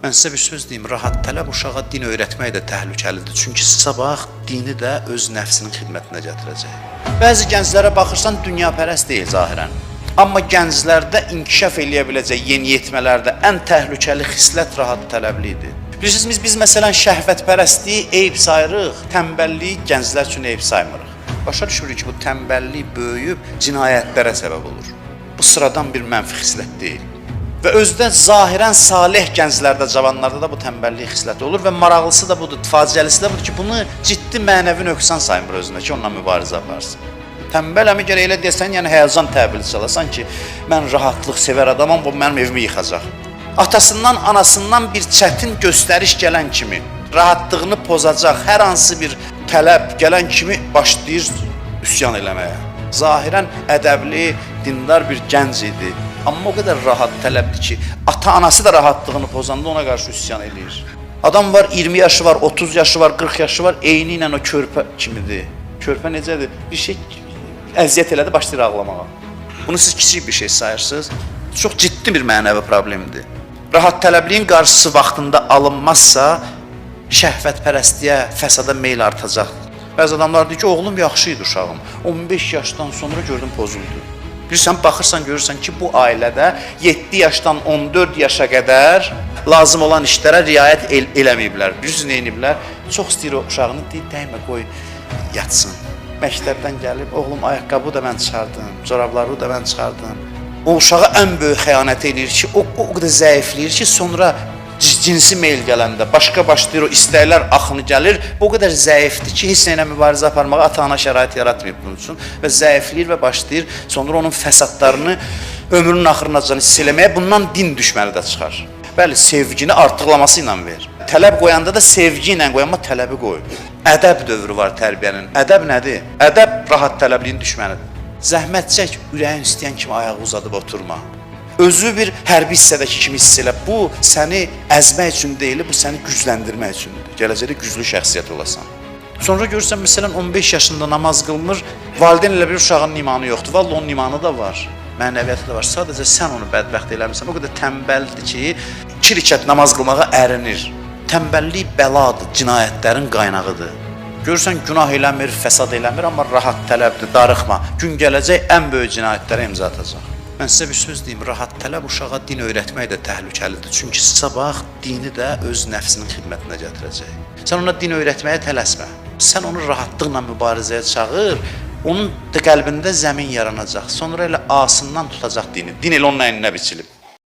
Mən sizə bir söz deyim, rahat tələb uşağa din öyrətmək də təhlükəlidir. Çünki sabah dini də öz nəfsinin xidmətinə gətirəcək. Bəzi gənclərə baxırsan, dünyapərəst deyil zahirən. Amma gənclərdə inkişaf eləyə biləcək yeniyetmələrdə ən təhlükəli xislət rahat tələblidir. Bilirsiniz, biz məsələn şəhvətpərəstliyi eyb sayırıq, tənbəlliyi gənclər üçün eyb saymırıq. Başa düşmürük ki, bu tənbəllik böyüyüb cinayətlərə səbəb olur. Bu sıradan bir mənfi xislət deyil. Və özdə zahirən salih gənclərdə, cavanlarda da bu tənbəllik xisləti olur və maraqlısı da budur, faciəlisi də budur ki, bunu ciddi mənəvi nöqsan saymır özündə ki, onunla mübarizə aparsın. Tənbələm gərək elə desən, yəni həyəcan təbili çalasan ki, mən rahatlıq sevər adamam, bu mənim evimi yıxacaq. Atasından, anasından bir çətin göstəriş gələn kimi, rahatlığını pozacaq hər hansı bir tələb gələn kimi başlayır üsyan eləməyə. Zahirən ədəbli, dindar bir gənc idi. Amma o qədər rahat tələbdir ki, ata-anası da rahatlığını pozanda ona qarşı üsyan eləyir. Adam var 20 yaşı var, 30 yaşı var, 40 yaşı var, eyni ilə o körpə kimidir. Körpə necədir? Bir şey əziyyət elədi, başlayır ağlamağa. Bunu siz kiçik bir şey sayırsınız. Çox ciddi bir mənəvi problemdir. Rahat tələbliyin qarşısı vaxtında alınmazsa, şəhvətpərəstliyə, fəsada meyl artacaq. Bəzi adamlar deyir ki, oğlum yaxşı idi uşağım. 15 yaşdan sonra gördüm pozuldu. Bilirsən, baxırsan, görürsən ki, bu ailədə 7 yaşdan 14 yaşa qədər lazım olan işlərə riayət eləməyiblər. Bilirsiniz nə ediblər? Çox istəyir o uşağını, deyir, dəymə, qoy yatsın. Məktəbdən gəlib, oğlum ayaqqabı da mən çıxardım, corabları da mən çıxardım. O uşağa ən böyük xəyanət eləyir ki, o qədər zəifləyir ki, sonra cinsi meyl gələndə, başqa başlayır o istəklər axını gəlir. Bu o qədər zəifdir ki, heç nə ilə mübarizə aparmağa ata-ana şərait yaratmayıb bunun üçün və zəifləyir və başlayır sonra onun fəsadlarını ömrünün axırınacan hiss eləməyə, bundan din düşməni də çıxar. Bəli, sevgini artıqlaması ilə ver. Tələb qoyanda da sevgi ilə qoy, amma tələbi qoy. Ədəb dövrü var tərbiyənin. Ədəb nədir? Ədəb rahat tələbliyin düşmənidir. Zəhmət çək, ürəyin istəyən kimi ayağı uzadıb oturma. Özü bir hərbi hissədəki kimi hiss elə. Bu səni əzmək üçün deyil, bu səni gücləndirmək üçündür. Gələcəkdə güclü şəxsiyyət olasan. Sonra görürsən, məsələn, 15 yaşında namaz qılmır, valideyn elə bir uşağın imanı yoxdur. Vallah onun imanı da var, mənəviyyatı da var. Sadəcə sən onu bədbəxt eləmisən. O qədər tənbəldir ki, iki rükət namaz qılmağa ərinir. Tənbəllik bəladır, cinayətlərin qaynağıdır. Görürsən günah eləmir, fəsad eləmir, amma rahat tələbdir, darıxma. Gün gələcək ən böyük cinayətlərə imza atacaq. Mən sizə bir söz deyim, rahat tələb uşağa din öyrətmək də təhlükəlidir. Çünki sabah dini də öz nəfsinin xidmətinə gətirəcək. Sən ona din öyrətməyə tələsmə. Sən onu rahatlıqla mübarizəyə çağır, onun da qəlbində zəmin yaranacaq. Sonra elə asından tutacaq dini. Din elə onun əyninə biçilib.